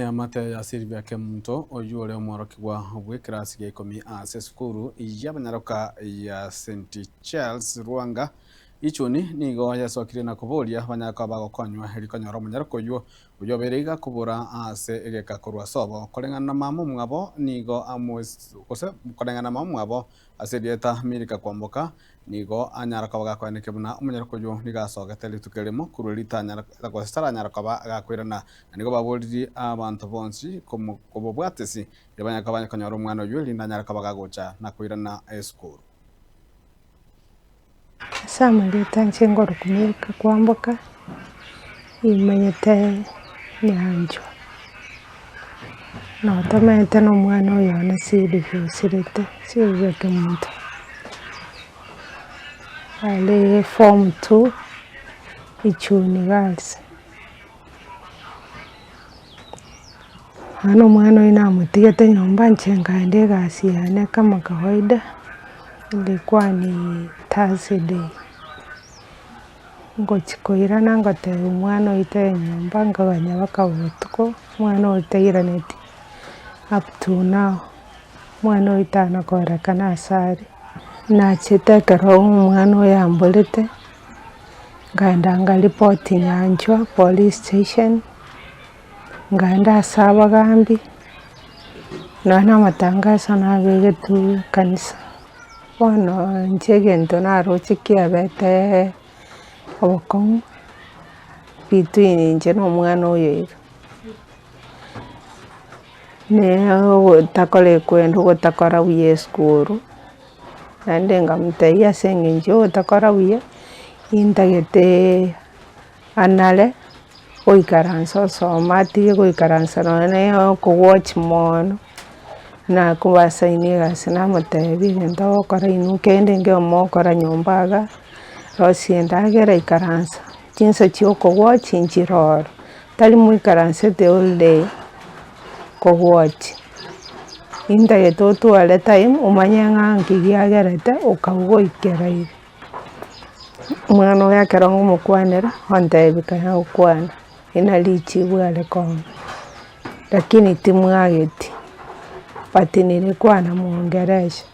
Eamate ya Sylvia Kemunto, oyio ore omworokigwa bw'ekerasi gia ikomi ase esukuru y'abanyaroka ya St Charles Lwanga, Ichuni, nigo yesokire na koboria abanyaroka bagokonywa erio konyora omonyaroka oyio oyio obeire iga kobora ase egeka korwa sobo. Koreng'ana na mama omwabo nigo gose koreng'ana na mama omwabo ase erieta Milka Kwamboka, Nigo anyara koba gakoenekia buna omonyaroka oyio nigo asogete rituko erimo korwa ritanyara gose taranyara koba gakoirana, na nigo baboririe abanto bonsi kobobwatisi erio banyare koba konyora omwana oyio erinde anyare koba gagocha na koirana esukuru. Ase amarieta inche ngorokwa Milka Kwamboka, nimanyete Nyanchwa, notomaete na omwana oyo one Sylvia osirete, Sylvia Kemunto. Are form two, Ichuni girls. Bono omwana oyio namotigete nyomba inche nkaenda egasi yane kama kawaida, ilikuwa ni Thursday, ngochi koirana ngotebia omwana oyo toe nyomba nkaganya mpaka botuko, omwana oyo tairaneti up to now. Omwana oyo tana koerekana ase are. Nachete ekero omwana oyo amborete, nkaenda nkaripoti Nyanchwa police station, nkaenda ase abagambi, nonya na amatangaso nabegetwe ekanisa. Bono inche egento naroche kiabete obokong'u between inche na omwana oyo iga. Ogotakora ekwenda ogotakora buya esukuru, naende nkamotebia ase eng'encho ya ogotakora buya, nintagete anare goikaransa osoma atige goikaransa nonye na okowatch mono, na kobasaini egasi namotebia egento ogokora inwe kende nkio mogokora nyomba igaa, rosia endagera ikaransa, chinsa chia okowatch nchire ororo. Tari moikaransete all day kogwatch, intagete otware time omanye ng'a nki giagerete okabua goikera iga. Omwana oyo ekero ngomokwanera, ontebia kanya gokwana, eri nari richibu are kong'a, lakini timwageti, but nirikwana mwongeresha.